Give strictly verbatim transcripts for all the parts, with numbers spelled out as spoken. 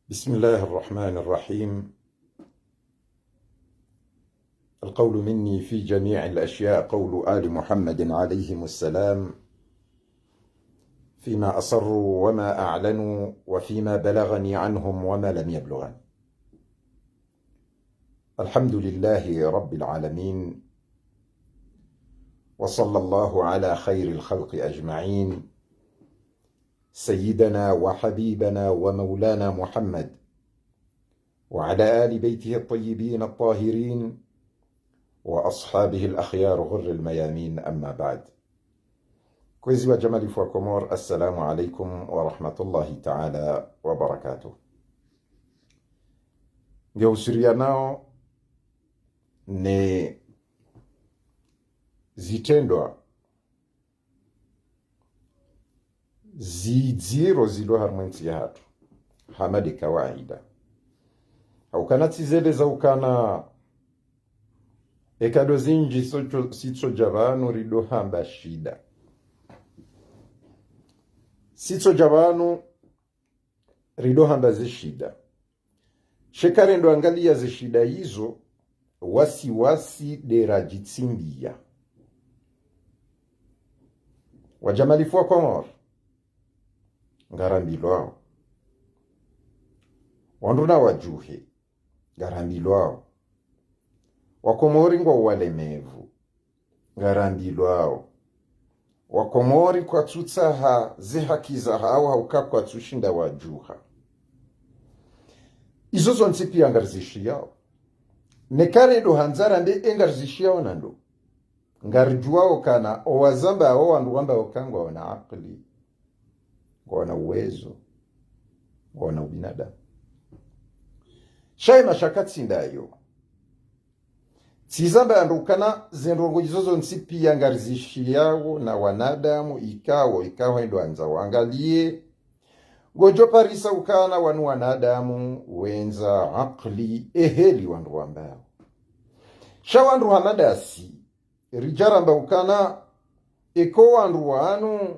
بسم الله الرحمن الرحيم. القول مني في جميع الأشياء قول آل محمد عليهم السلام، فيما أسروا وما أعلنوا وفيما بلغني عنهم وما لم يبلغني. الحمد لله رب العالمين، وصلى الله على خير الخلق أجمعين، سيدنا وحبيبنا ومولانا محمد، وعلى آل بيته الطيبين الطاهرين، وأصحابه الأخيار غر الميامين، أما بعد. Kwezi wadjamalifu wa Komori, assalamu alaikum wa rahmatullahi ta'ala wa barakatuh. Nge usiriyanao ne zitrendwa zidziro zilo harumwa entsi yahatru, hama de kawaida. Haukana tsizeleza ukana eka ndo zindji sotso-, sitsodja pvanu rido hamba shida. Sitsodja pvanu rido hamba zishida. Sha eka rendo angaliya zishida izo, wasiwasi de radjitsimbiya. Wadjamalifu wa Komori, ngarambilwao. Wandru na wadjuhe, ngarambilwao. Wakomori ngwao walemevu, ngarambilwao. Wakomori kwatsutsaha zehaki zahao hauka kwatsushinda wadjuha. Izo zontsi piya ngarizishiyao. Neka rendo handza rambe e ngarizishiyao nando, ngaridjuwao kana owazamba awo wandru wamba oka ngwaona akili, ngwaona uwezo, ngwaona ubinadamu. Sha ye mashaka tsi ndayo. Tsizamba yandru ukana zendrongo izo zontsi piya ngarizishiyao na wanadamu ikao, ikao endo handza wangaliye. Ngodjo parisa ukana wanu wanadamu wendza akili eheli wandru wambao. Sha wandru hama dasi, ridjaramba ukana eko wandru wanu,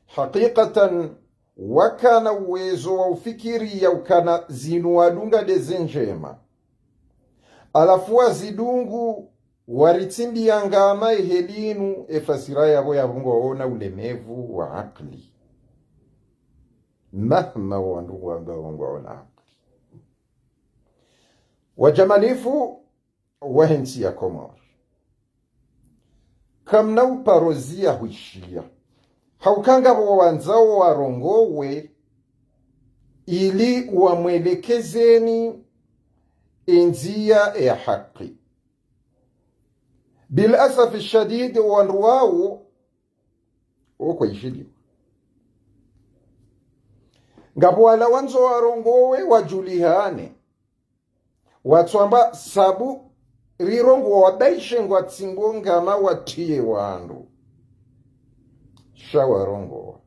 hakikatan, wakana uwezo wa ufikiriya ukana zinu wadunga de zendjema. Halafu wazidungu, waritsimbiya ngama eheli inu, efasira yapvo yapvo ngwaona ulemevu wa akili. Mahma wandru wambao ngwaona akili. Wadjamalifu wahe ntsi ya Komori, kamna uparozi ya hwishiya. Hauka ngapvo wandzao warongowe ili wamwelekezeni endziya ya haki. Bil asafi shadid, wandru wao woko ishiliwa. Ngapvo wala wandzo warongowe wadjulihane. Watswamba sabu rirongowa wabaishe ngwatsimbo ngama watriye wandru. Sha warongowa.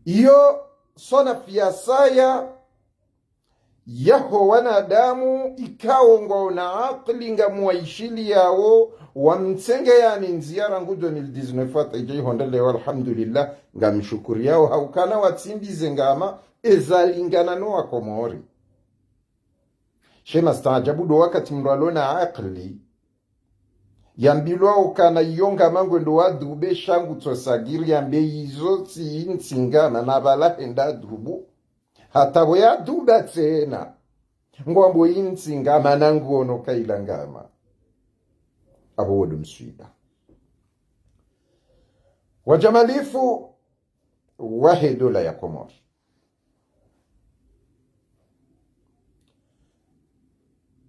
Iyo sona fiasaya yaho wanadamu ikao ngwaona akili ngamwaishiliyawo wamtsenge yani ndziya rangu deux mille dix-neuf hata idja ihondre leo, alhamdulillah, ngamshukuriyawo haukana watsimbize ngama ezalingana no wakomori. She mastaajabu ndo wakati mndru alona akili yambilwa ukana iyo ngama ngwendo wadhube sha ngutsosagiri yambe izo tsi ntsi ngama na pvala henda dhubu. Hata pvo yadhuba tsena ngwambo intsi ngama na nguono kaila ngama. Apvo wodo mswida. Wadjamalifu wahe dola ya Komori.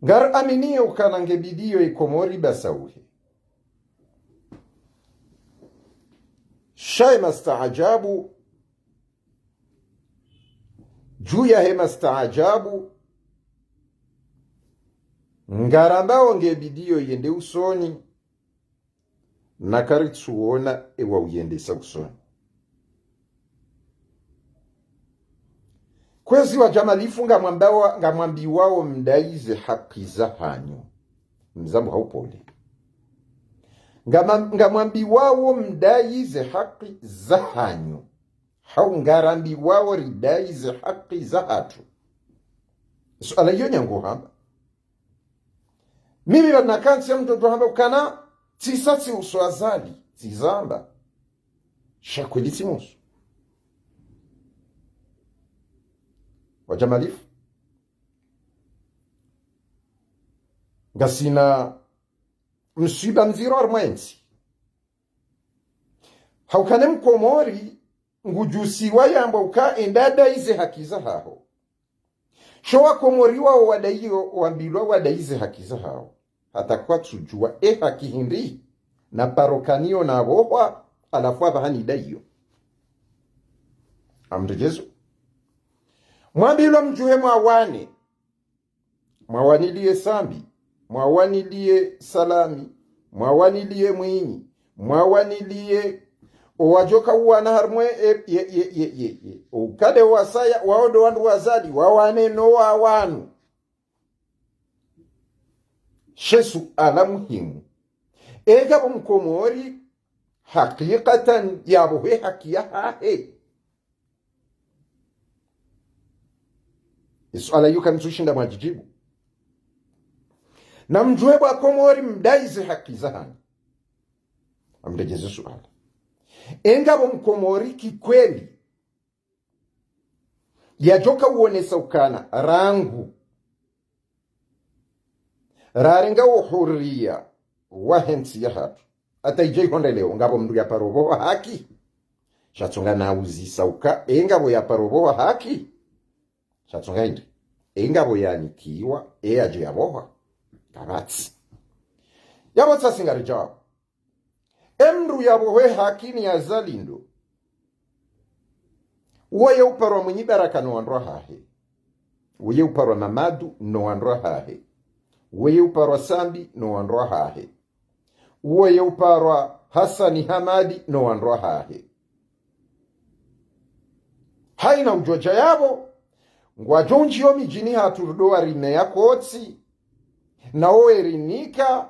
Ngaraminio ukana ngebidiyo i Komori basauhe. Sha ye mastaajabu, dju yahe mastaajabu, ngarambao ngebidiyo yende usoni, na karitsuona ewa uyendesa usoni. Kwezi wadjamalifu ngamwambawa-, ngamwambiwawo mdaize haki zahanyu. Mzambo ha upole. Ngama-, ngamwambiwawo mdaize haki zahanyu. Hau ngarambiwao ridai ze haki zahatru. Suala iyo nyangu hamba. Mimi pvanu nakantsi ya mndru udjo hamba ukana, tsisa tsihusu Azali, tsizamba. Sha kweli tsimuhusu. Wadjamalifu. Ngasina mswiba mdziro harumwa entsi. Hauka ne mkomori ngudjusiwa yambwa uka enda dai ze haki zahaho. Sho wakomori wao wadaiyo, wambilwa wadai ze haki zahawo. Hata kwatsudjuwa e haki hindri, na paro kaniyo na pvohwa, halafu apvaha nidaiyo. Amri Jesu. Mwambilwa mdjuhe mwawane. Mwawaniliye Sambi, mwawaniliye Salami, mwawaniliye Mwinyi, mwawaniliye owadjoka uwana harumwa e, ye, ye, ye, ye, ye. Ukade wasaya, wao ndo wandru wa Azali, wawane no wawanu. She suala muhimu. Eka pvo mkomori, hakikatan, yapvohe haki yahahe. Isuala iyo kamtsushinda mwadjidjibu. Na mdjuhe pvo wakomori mdai ze haki zahanyu. Amredjeze suala. Enga pvo mkomori kikweli yadjoka uonesa ukana rangu rarenga uhuriya wahe ntsi yahatru. Hata idje ihonde leo, ngapvo mndru yaparo pvohwa haki? Sha tsonga nauzisa uka, e ngapvo yaparo pvohwa haki? Sha tsonga hindri? E ngapvo yanikiwa, e yadje yapvohwa? Kapvatsi. Yapvo tsasi ngaridjao. E mndru yapvohwe haki ni Azali ndo. Uwo ye uparwa Mwinyi Baraka no wandru wahahe. Uwo ye uparwa Mamadu no wandru wahahe. Uwo ye uparwa Sambi no wandru wahahe. Uwo ye uparwa Hasani Hamadi no wandru wahahe. Haina udjodja yapvo, ngwadjo undjiyo midjini hatru rudo warime ya kotsi, na wo werinika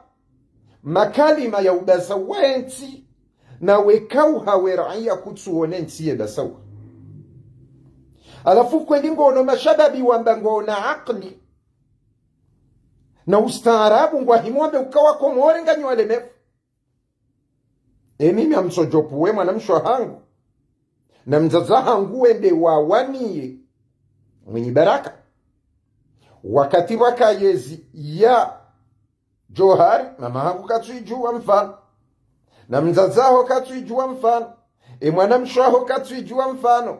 makalima ya ubasau wa entsi, na wekauha we raiya kutsuone ntsi ye basauha. Halafu kweli ngono mashababi wamba ngona akili na ustaarabu ngwahimwambe uka wakomori nganyi walemevu. E mimi amtsodjopuwe mwanamshe wahangu na mdzadze hangu wende wawaniye Mwinyi Baraka. Wakati pvwaka yezi ya Djohari, mama hangu katsuidjuwa mfano. Na mdzadze haho katsuidjuwa mfano. E mwanamshe waho katsuidjuwa mfano.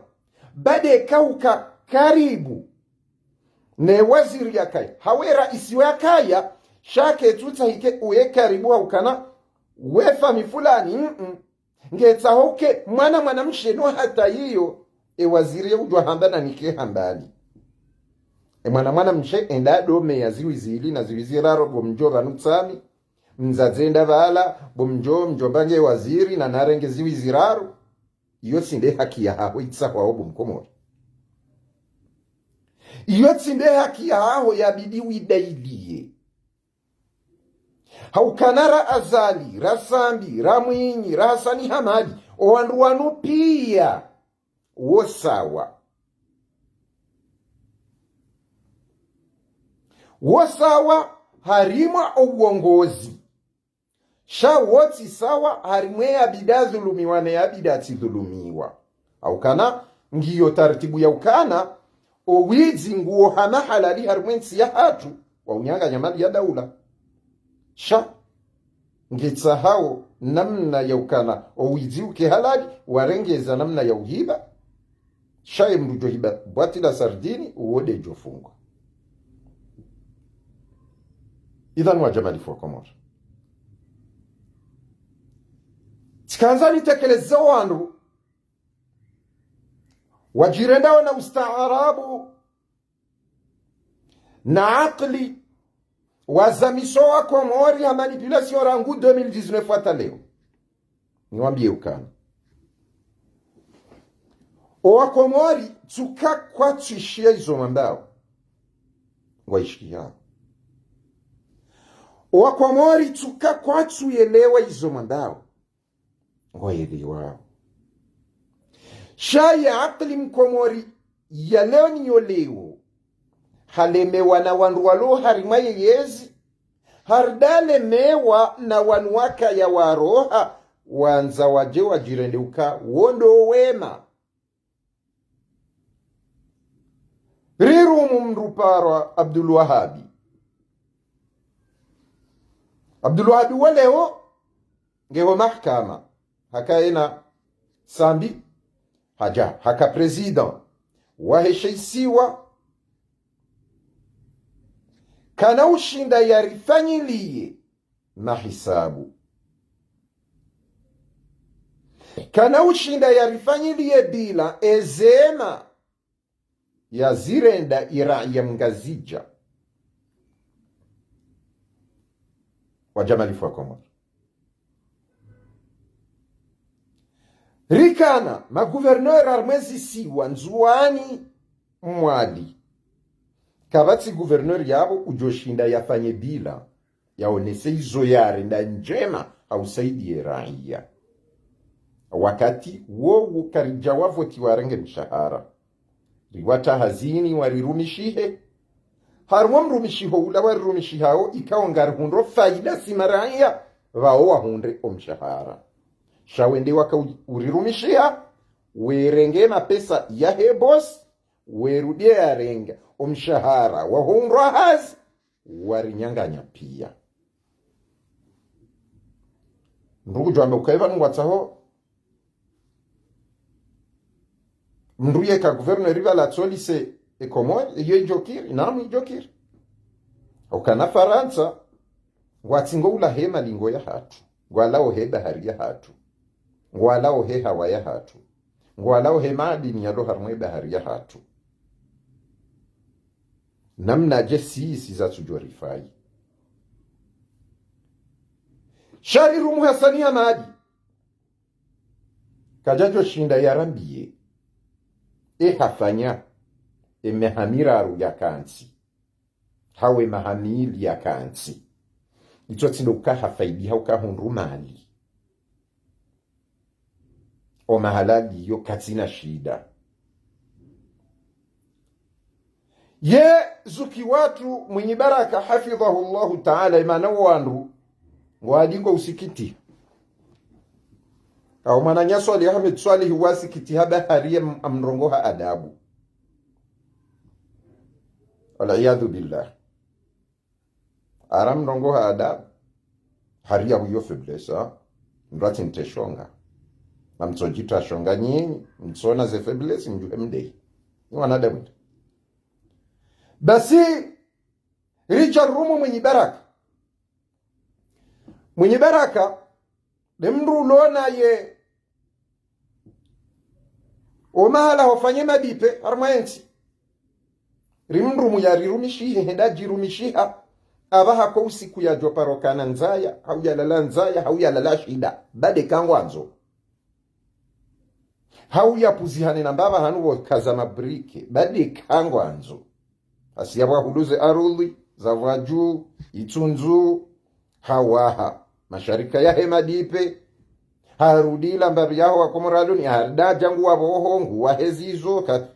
Bade kauka karibu ne waziri yakaya, hawe raisi wakaya, sha ketsutsaha ike uye karibu ha ukana we fami fulani, mm-mm. Ngetsaho ke mwana mwanamshe no hata iyo, e waziri ye udjuwa hamba na nike hambali. E mwana mwanamshe enda adome ya ziwi zili na ziwi ziraru, bo mdjo pvanu tsami, mdzadze enda pvala, bo mdjo, mdjomba nge waziri na narenge ziwi ziraru. Iyo tsi nde haki yahaho itsahwao bo mkomori. Iyo tsi nde haki yahaho yabidi widailiye. Ha ukana ra Azali, ra Sambi, ra Mwinyi, ra Hasani Hamadi, o wandru wanu piya wo sawa. Wo sawa harimwa o uongozi. Sha wo tsi sawa harimwa ye yabidi adhulumiwa ne yabidi atsidhulumiwa. Ha ukana ngiyo taratibu ya ukana o widzi nguwo hama halali harimwa entsi yahatru wa unyanganya mali ya daula. Sha ngetsahao namna ya ukana o widzi uke halali, warengeza namna ya uhiba. Sha ye mndru djo hiba bwati la sardini, uwo de djo fungwa. Idhan wadjamalifu wa Komori. Tsikandza nitekeleze wandru wadjirendao na ustaarabu na akili, wazamiso wa Komori ha manipulation rangu deux mille dix-neuf hata leo. Niwambiye ukana o wa Komori tsuka kwatsuishiya izo mwambao. Ngwaishiyao. O wa Komori tsuka kwatsuyelewa izo mwambao. Ngwayelewao. Sha ye akili mkomori ya leo ni yo leo, halemewa na wandru walo harimwa ye yezi, harudi halemewa na wanu wakaya waroha, wandza wadje wadjirende uka wo ndo wema. Rirumu mndru parwa Abdul Wahabi. Abdul Wahabi wa leo nge ho mahakama, haka yena Sambi, hadja haka président wahe she isiwa, kana ushinda yarifanyiliye mahisabu. Kana ushinda yarifanyiliye bilan ezema yazirenda iraya Mngazidja wa Djamalifu wa Komori. Rikana magouverneur harimwa ezi isiwa, Ndzuwani, Mwali. Kapvatsi gouverneur yapvo udjoshinda yafanye bilan, yaonese izo yarenda ndjema ha usaidiya raya. Wakati wowo karidja wavoti warenge mshahara. Riwata hazini warirumishihe. Harimwa mrumishiho ula warirumishihao ikao ngarihundro faida si maraya, pvao wahundre o mshahara. Sha wende waka u-, urirumishiha, werenge mapesa yahe bosi, werudiye yarenga o mshahara waho undrwa hazi, warinyanganya piya. Ndru kudjwambe uka ipvanu ngwatsaho mndru yeka gouverneur pvala tsolise e Komori, iyo idjokiri, naam idjokiri. Ukana Farantsa, ngwatsi ngo ulahe malingo yahatru, ngwalawo he bahari yahatru, ngwalawo he hawa yahatru, ngwalawo he madini yalo harimwa e bahari yahatru. Namnadje sisi zatsudjorifayi? Sha rirumu Hasani Hamadi. Kadjadjoshinda yarambiye e hafanya e maha miraru yakantsi, hau e maha mili yakantsi. Itso tsi ndo uka hafaidiha uka hundru mali. O mahala liyo katsina shida. Ye zuki watru Mwinyi Baraka, hafidhahu Allahu Ta'ala, imana wandru ngwadingo usikiti. Au mwananya Swalihi Ahmed Swalihi wasikiti ha bahari ya m-, amrongoha adabu. Wal iyadhu billah. Ara mrongoha adabu. Hari ya huyo faiblesse, ha? Mndru atsi nte shonga. Na mtsodjitra shonga nyinyi, mtsona ze faiblesse, mdjuhe mdehi. Ni wanadamu. Basi, ridja rumu Mwinyi Baraka. Mwinyi Baraka, nde mndru ulo naye o mahala hofanye madipe harimwa entsi. Rimrumu yarirumishihe, hende adjirumishiha. Apvaha ko usiku yadjoparokana ndzaya, hau yalala ndzaya, hau yalala shida. Ba nde kangwandzo. Hau yapvuzihane na mbapvi hanu pvo kaza mabrike. Ba nde kangwandzo. Hasiya pvwa huluze arudhi, za pvwa dju, itsundzu, hawaha. Masharika yahe madipe, harudi la mbapvi yaho wa Komori aloni, harudi adja nguwapvoho, nguwahe zizo, ka-,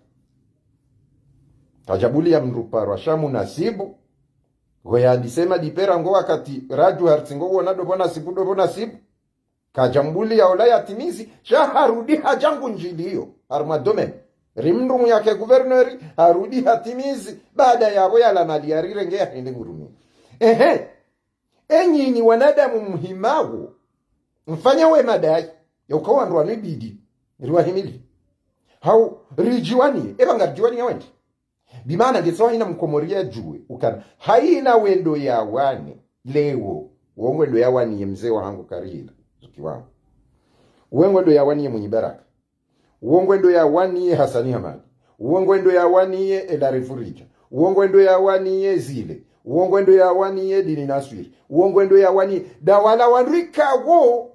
kadjabuliya mndru parwa sha munasibu, ngo yandise madipe rangu wakati radju haritsi ngo wona ndopvo nasibu, ndopvo nasibu. Kadjambuliya ola yatimizi, sha harudi hadja ngunjiliyo harimwa domaine. Rimrumu yake gouverneur, harudi hatimizi, baada yapvo yala mali yarirenge yahende ngurumi. Ehe, enyi nyi wanadamu mhimawo, mfanya we madai, ya uka wandru wanu ibidi, riwahimili. Hau, ridjiwaniye, epva ngaridjiwaniya wendji. Bimaana ngetsaho hayina mkomori yadjuwe ukana hayina wendo yawane leo, wo ngwendo yawaniye mze wahangu Karihila, zuki wangu. Wo ngwendo yawaniye Mwinyi Baraka. Wo ngwendo yawaniye Hasani Hamadi. Wo ngwendo yawaniye Elare Vuridja. Wo ngwendo yawaniye Zile. Wo ngwendo yawaniye Dini Naswiri. Wo ngwendo yawaniye Dawala wandru ikawo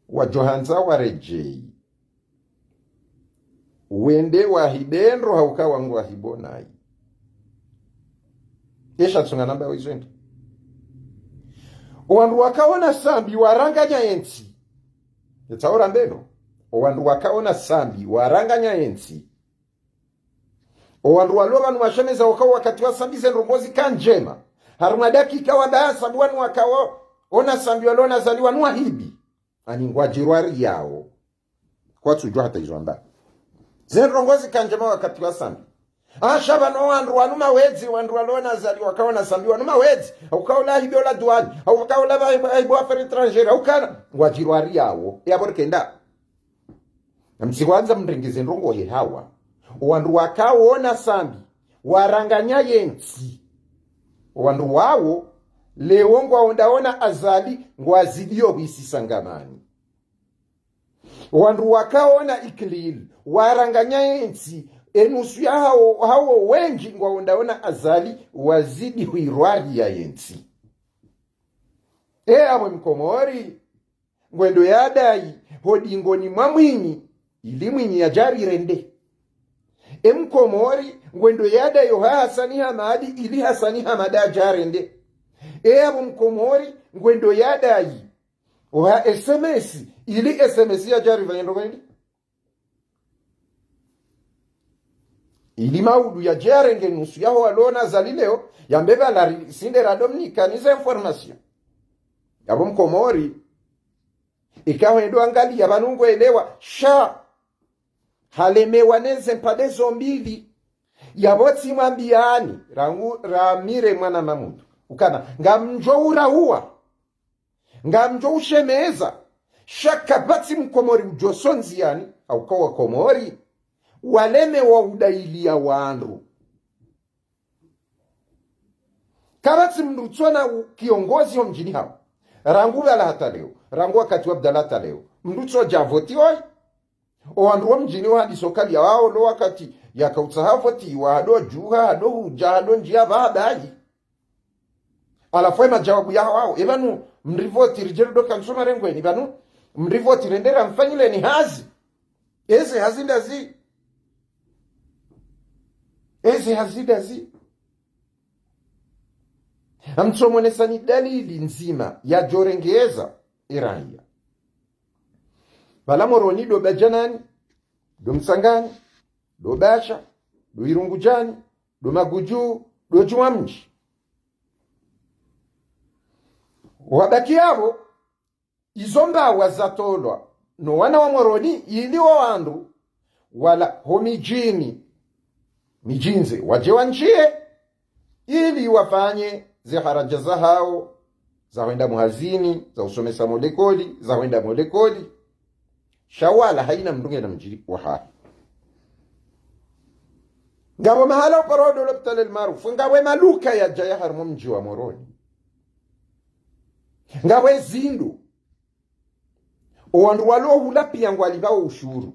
wadjohandza waredjeyi. Wende wahibendro hauka wangu wahibonayi. Esha tsunga namba wizwende. Wandru wakaona Sambi waranganya entsi. Yetsaora mbeno. Owandru wakaona Sambi, waranganya yentsi. Owandru walo pvanu washemeza waka wakati wa Sambi ze ndrongoo zika ndjema. Harumwa dakika wamba Sambi wanu wakaona Sambi walo na Azali wanu wahibi. Ani ngwadjirwariyawo. Kwatsudjuwa hata izo wamba. Ze ndrongoo zika ndjema wakati wa Sambi. Asha pvanu wandru wanu mawedzi, wandru walo na Azali wakaona Sambi wanu mawedzi. Hauka ula hibi ola duwani. Hauka ula pva hibi, hibi affaires étrangères. Hauka ngwadjirwariyawo. Yapvo rikenda. Namtsi kwanza mrenge ze ndrongoo ye hawa. Owandru wakaona Sambi, waranganya yentsi. Owandru wawo, leo ngwaondaona Azali, ngwazidiyo hwisisa ngamani. Owandru wakaona Ikilil, waranganya yentsi, enusu ya hawo, hawo wendji ngwaondaona Azali, wazidi hwirwariya yentsi. E apvo Mkomori, ngwendo yadayi, ho dingoni mwa Mwinyi, ili Mwinyi yadje yarirende. E Mkomori, ngwendo yadayi oha Hasani Hamadi, ili Hasani Hamadi yadje yarende. E apvo Mkomori, ngwendo yadayi oha S M S, ili S M S yadje yarifanye ndrongoo yende. Ili Maudu yadje yarenge nusu yaho walo na Azali leo, yambe pvala ri, sinde ra Dominika ni ze informations. Yapvo Mkomori, ika hwendo angaliya pvanu ngwelewa, sha halemewa neze mpande zo mbili. Yapvo tsimwambiyani, rangu, ramire mwana Mamudu. Ukana, ngamdjo urahuwa. Ngamdjo ushemeza, sha kapvatsi Mkomori udjo sondziyani, hauka Wakomori, walemewa udayiliya wandru. Kapvatsi mndru utsona u, kiongozi ho mdjini hawo. Rangu pvala hata leo, rangu wakati wa Abdallah hata leo. Mndru utsodja voti oyi. Owandru wa mdjini wahadiso kaliya wawo lo wakati yakautsaha voti, wahado djuha, hado hudja, hado ndjiya pvahadayi. Halafu e majawabu yahawo, e pvanu mrivoti ridje ridoka nsoma rengweni, pvanu mrivoti rende ramfanyileni hazi. Eze hazi ndazi. Eze hazi ndazi. Namtsomonesani dalili ndzima yadjo rengeza eraiya. Pvala Moroni ndo Badjanani, ndo Mtsangani, ndo Basha, ndo Irungudjani, ndo Magudju, ndo Djumwamdji. Wabaki yapvo, izo mbawa zatolwa no wana wa Moroni ili wo wandru wala ho midjini, midjini ndze, wadje wandjiye, ili wafanye ze haraja zahawo, za hwenda muhazini, za usomesa mo likoli, za hwenda mo likoli. Sha wala hayina mndru ngena mdji wahahe. Ngapvo mahala uparo ndo L'hôpital El Maarouf, ngapvo maluka yadjaya harimwa mdji wa Moroni. Ngapvo ezindru. Owandru walo hula piya ngwalipvao ushuru.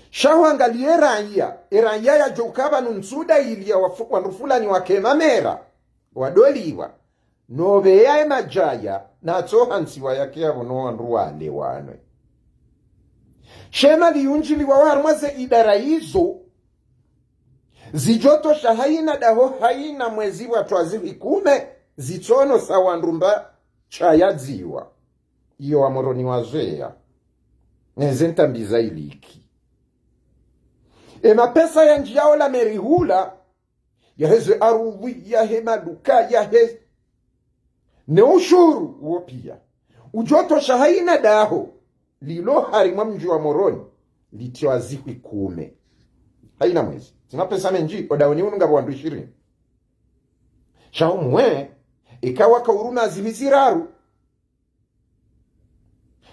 Sha hwangaliye eraiya, eraiya yadjo uka pvanu ntsu dayiliya wafu, wandru fulani wake mamera, wadoliwa. No pveya emadjaya, natso hantsiwa yake yapvo no wandru wale wanwe. She mali yundjiliwa harimwa ze idara izo, zidjo tosha hayina daho hayina mwezi pvwatwa zihwi kume, zitsono sa wandru mba shayadziwa. Iyo wa Moroni wazoweya. Neze ntambi za iliki. Emapesa yandjiyao la meri hula, yaheze arudhwi, yahe maduka, yahe ne ushuru wo piya. Udjo tosha hayina daho lilo harimwa mdji wa Moroni, litriwa zihwi kume. Hayina mwezi. Tsi mapesa mendji, odahoni unu ngapvo wandru ishirini. Sha umwe, ikawa kauruma zihwi ziraru.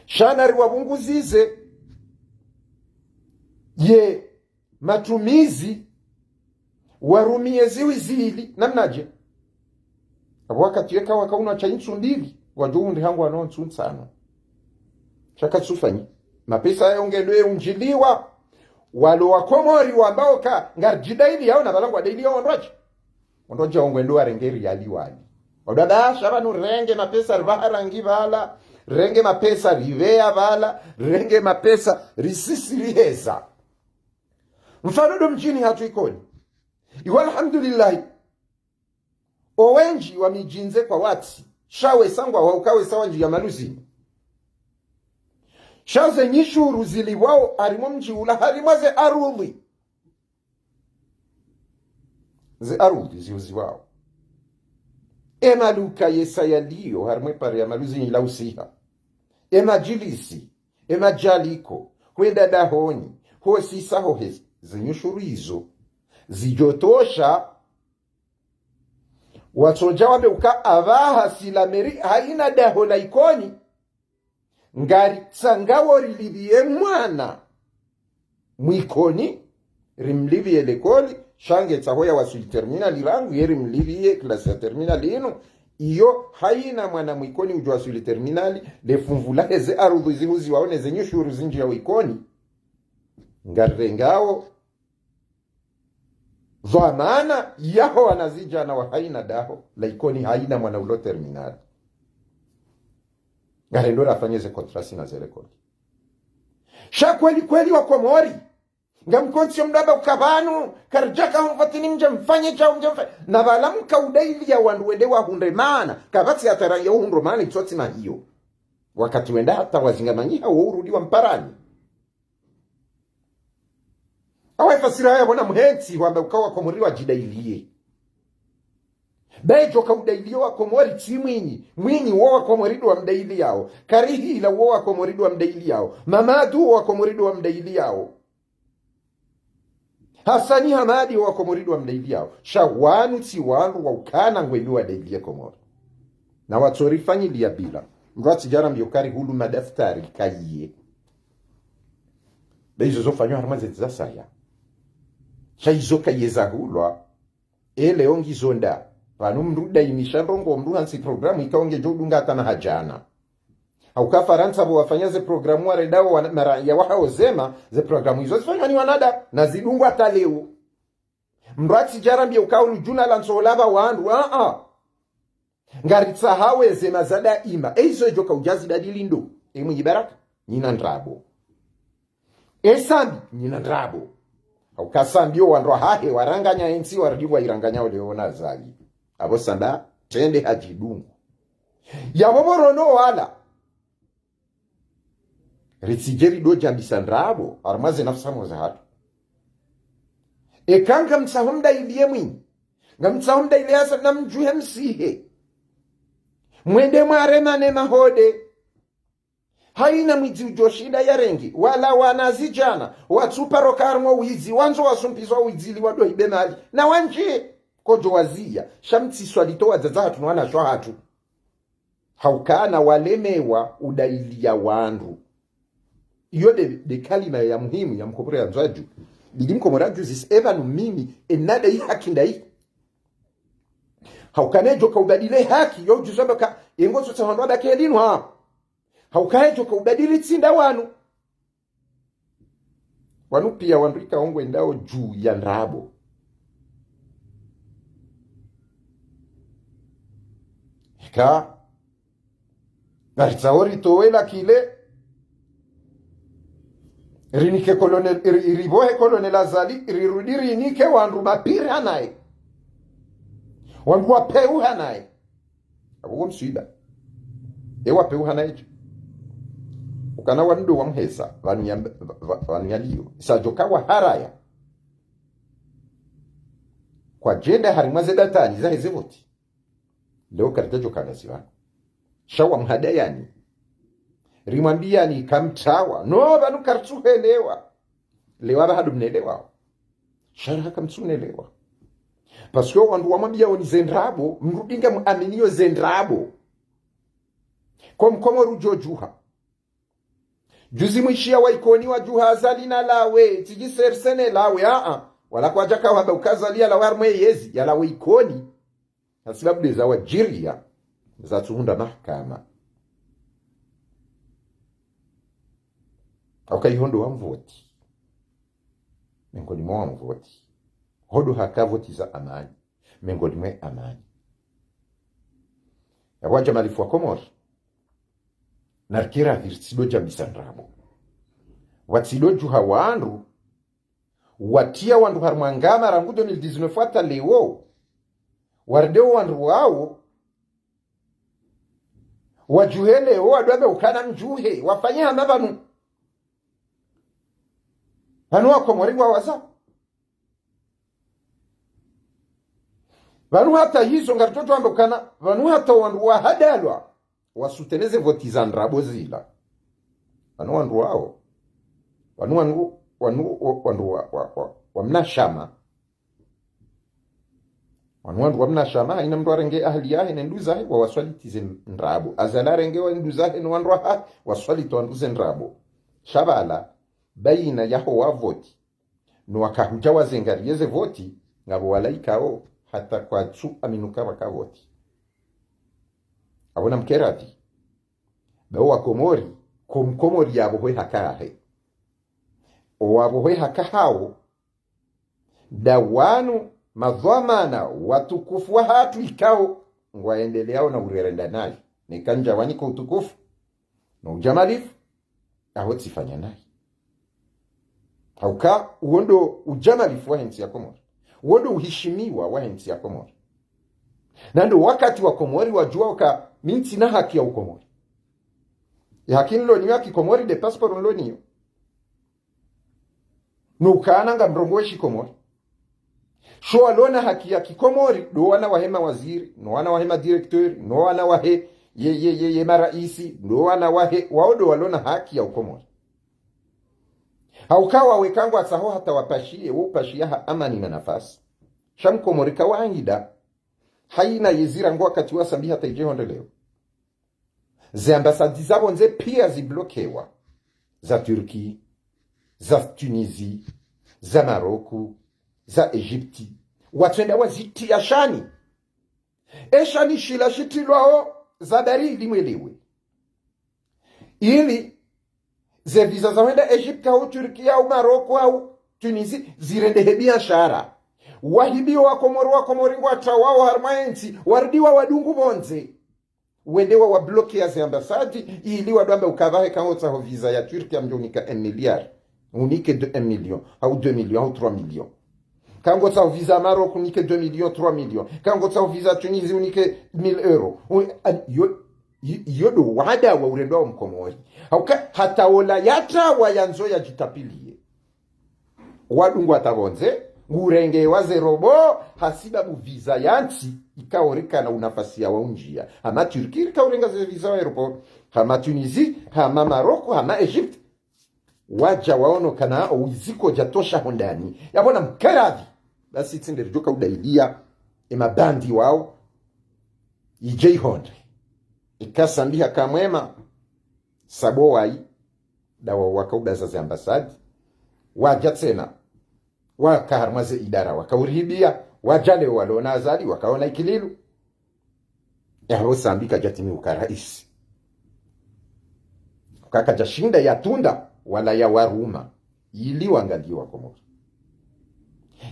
Sha nari wapvunguzize ye matumizi, warumiye zihwi zili, namnadje? Apvo wakati yeka wakaunwa sha intsu mbili, wadjo undri hangu wano ntsu ntsanu. Sha katsufanyi. Mapesa yayo ngendo ye undjiliwa. Walo wa Komori wambao ka, ngaridjidailiyao na pvala ngwadailiyao wandru wadji. Wandru wadji wao ngwendo warenge riyali wali. Wadada sha pvanu renge mapesa ripvaha rangi pvala, renge mapesa ripveya pvala, renge mapesa risisi riheza. Mfano ndo mdjini hatru Ikoni. Iwa alhamdulillahi. Owendji wa midji ndze kwawatsi, sha wesa ngwao uka wesa wandjiya maluzini. Sha ze nyishuru zilipvwao harimwa mdji ula, harimwa ze arudhi. Ze arudhi ziuziwao. E maluka yesa yaliyo, harimwa e pare ya maluzi nyi la usiha. E madjilisi, e madjaliko, hwenda dahoni, hosisa hohe, ze nyishuru izo. Zidjotosha, watsodja wambe uka apvaha si la mairie haina daho la Ikoni. Ngaritsangawo rilipviye mwana mwikoni, rimlipviye likoli, sha nge tsaho ya waswili terminale rangu, ye rimlipviye klasi ya terminale inu, iyo haina mwana mwikoni udjo waswili terminale, le funvu lahe ze arudhi ziuziwao ne ze nyishuru zindjiyao Ikoni. Ngarirengao dhwamana yaho wanazidjana wa haina daho la Ikoni, haina mwana ulo terminale. Ngarendo rafanye ze contrat si na ze likoli. Sha kweli kweli wa Komori, ngamkontsi yo mdru amba uka pvanu, karidjaka humvatini mdje mfanye djau, mdje mfanye. Na pvala mka udailiya wandru wende wahundre mana, kapvatsi hata rangi ya uhundro mana itsotsi mahiyo. Wakati wenda hata wazingamanyiha wo urudi wa mparani. Awa ifasira ya pvona muhentsi wamba uka wa Komori wadjidailiye. Be djo ka udailiyo wa Komori tsi Mwinyi. Mwinyi wo wa Komori ndo wamdailiyao. Karihila wo wa Komori ndo wamdailiyao. Mamadu wo wa Komori ndo wamdailiyao. Hasani Hamadi wo wa Komori ndo wamdailiyao. Sha wanu tsi wandru wa ukana ngwendo wadailiye Komori. Na watsorifanyiliya bila. Mdru atsidja rambiye uka rihulu madaftari kayiye. Be izo zofanywa harimwa ze ntsi za saya. Sha izo kayiye zahulwa. E leo ngizo nda. Pvanu mdru dainisha ndrongo mdru hantsi programu ikao ngedjo udunga hata na hadjana. Hauka Farantsa pvo wafanya ze programu warendao wana, maraya wahao zema, ze programu izo zifanywa ni wanada, na zidungwa hata leo. Mdru atsidja rambiye uka ulu djuna la ntsola pva wandru, a-a. Ngaritsahawo ezema za daima. E izo edjo ka udja zibadili ndo. E Mwinyi Baraka, nyina ndrabo. E Sambi, nyina ndrabo. Hauka Sambi yo wandru wahahe, waranganya entsi, warudi wairanganya ole ona Azali. Apvo Sambi, trende hadjidungu. Yapvo pvo rono wala. Ritsidje rido djambisa ndrabo, harimwa ze nafsi za hatru. Eka ngamtsaho mdailiye Mwinyi. Ngamtsaho mdailiye Azali na mdjuhe msihe. Mwende mwaremane mahode. Haina mwidzi udjoshinda yarenge, wala wanazidjana, watsuparoka harimwa widzi, wandzo wasumpizwa widzi ili wado hibe mali. Na wandjiye, kodjo waziya, sha mtsiswalito wadzadze hatru na wanashe hatru. Hauka na walemewa udailiya wandru. Iyo nde, nde kalima ya muhimu ya mkomori ya ndzwaju. Bidi mkomori adjuzise epvanu mimi, e nadai haki ndayi. Hauka nedjo ka ubadile haki, yo udjuza amba ka, yengo tsotsa wandru wabake elinwa. Hauka hedjo ka ubadili tsi nda wanu. Wanu piya wandru ikao ngwendao dju ya ndrabo. Eka, ngaritsaho ritowe la kile, rinike Colonel, ri-, ripvohe Colonel Azali, rirudi rinike wandru mapiri hanaye. Wandru wapeu hanaye. Apvo wo mswiba. E wapeuha na ijo. Ukana wandru wamhesa, pvanu ya, pva-, pva-, pvanu yaliyo. Isa djo ka waharaya. Kwadjenda harimwa ze datani, zaheze voti. Leo karidja djo ka ngazi pvanu. Sha wamhadayani. Rimwambiyani kamtrawa. No, pvanu karitsuhelewa. Leo apvaha ndo mnelewao. Sha raha kamtsunelewa. Parce que wandru wamwambiyao ni ze ndrabo, mrudi ngamwaminiyo ze ndrabo. Ko mkomori udjo djuha. Juzi mwishiya wa Ikoni wadjuha Azali nalawe, tsidji sersene lawe, a-a. Wala kwadjaka wamba uka Azali yalawe harimwa yezi, yalawe Ikoni. Hasibabu nde za wadjiriya, zatsuhundra mahakama. Hauka iho ndo wamvoti. Mengoni mwa wamvoti. Ho ndo haka voti za amani. Mengoni mwe amani. Yapvo wadja malifu wa Komori. Narikira pviri tsindo djambisa ndrabo. Watsindo djuha wandru, watiya wandru harimwa ngama rangu deux mille dix-neuf hata leo. Warideo wandru wawo. Wadjuhe leo, wadwambe ukana mdjuhe. Wafanye hama pvanu. Pvanu Wakomori ngwawaza. Pvanu hata hizo ngaridjo djo amba ukana, pvanu hata wandru wahadalwa, wasoutenir ze voti za ndrabo zila. Pvanu wandru wawo. Pvanu wandru, wandru, wa-, wandru wa, wa, wa, wa mna shama. Pvanu wandru wa mna shama, haina mndru arenge ahali yahe ne ndru zahe, wawaswaliti ze ndrabo. Azali arenge wa ndru zahe ne wandru wahahe, waswaliti wandru ze ndrabo. Sha pvala, baina yaho wavoti no waka hudja wazengariye ze voti, ngapvo wala ikao hata kwatsu aminika pvaka voti. Apvo namkeradhi. Ba wo Wakomori, ko Mkomori yapvohwe haki yahe. Owapvohwe haki yahawo, nda wanu madhwamana watukufu wahatru ikao ngwaendeleao na urerenda nayi. Neka ndja wanika utukufu no ujamalifu, apvo tsifanya nayi. Hauka, uwo ndo ujamalifu wahe ntsi ya Komori. Uwo ndo uhishimiwa wahe ntsi ya Komori. Na ndo wakati Wakomori wadjua uka mi ntsina haki ya Ukomori. Ye haki nilo nayo ya Kikomori nde passeport nilo nayo. No ukana ngamrongoo Shikomori. Sho walo na haki ya Kikomori, ndo wana wahe mawaziri, no wana wahe madirecteur, no wana wahe ye, ye, ye, ye maraisi, ndo wana wahe, wao ndo walo na haki ya Ukomori. Hauka wawe ka ngwatsaho hata wapashiye, wo upashiya ha amani na nafasi. Sha Mkomori kawangida, haina ye zira ngo wakati wa Sambi hata idje hondre leo. Ze ambassade za pvondze pia ziblokewa. Za Turquie, za Tunisie, za Maroc, za Egypte. Watswenda wazitriya shani. Eshani shila shitrilwao za dari ili mwelewe. Ili ze visa za hwenda Egypte au Turquie au Maroc au Tunisie zirendehe biashara. Wahibiwa Wakomori, Wakomori ngwatrawao harumwa entsi, waridiwa wadungu pvondze. Wende wawablokeya ze ambassade, ili wadjo amba uka pvahe ka ngotsaho visa ya Turquie amdjo unika un milliard. Unike deux, un million, au deux millions, au trois millions. Ka ngotsaho visa Maroc, unike deux millions, trois millions. Ka ngotsaho visa Tunisie, unike mille euros. U-, a-, yo, yo, yo ndo wada wa urendwa wa Mkomori. Hauka, hata ola yatrawa yandzo yadjitapiliye. Wadungwa hata pvondze, ngurengewa ze robo, hasibabu visa ya ntsi, ikao rika na unafasi ya waundjia. Hama Turquie rika urenga ze visa wa aéroport, hama Tunisie, hama Maroc, hama Egypte. Wadja waono kana owiziko djatosha hondani. Yapvo namkeradhi. Basi tsi nde ridjoka udailiya, e mabandi wao, idje ihondre. Ika Sambi haka mwema, sabo wayi, nda wao waka udaza ze ambassade, wadja tsena, waka harumwa ze idara, waka urihibiya, wadja leo walo na Azali, wakaona ikililu. Yapvo Sambi kadjatimiwa uka raisi. Uka kadjashinda yatunda, wala yawaruma. Ili wangaliye Wakomori.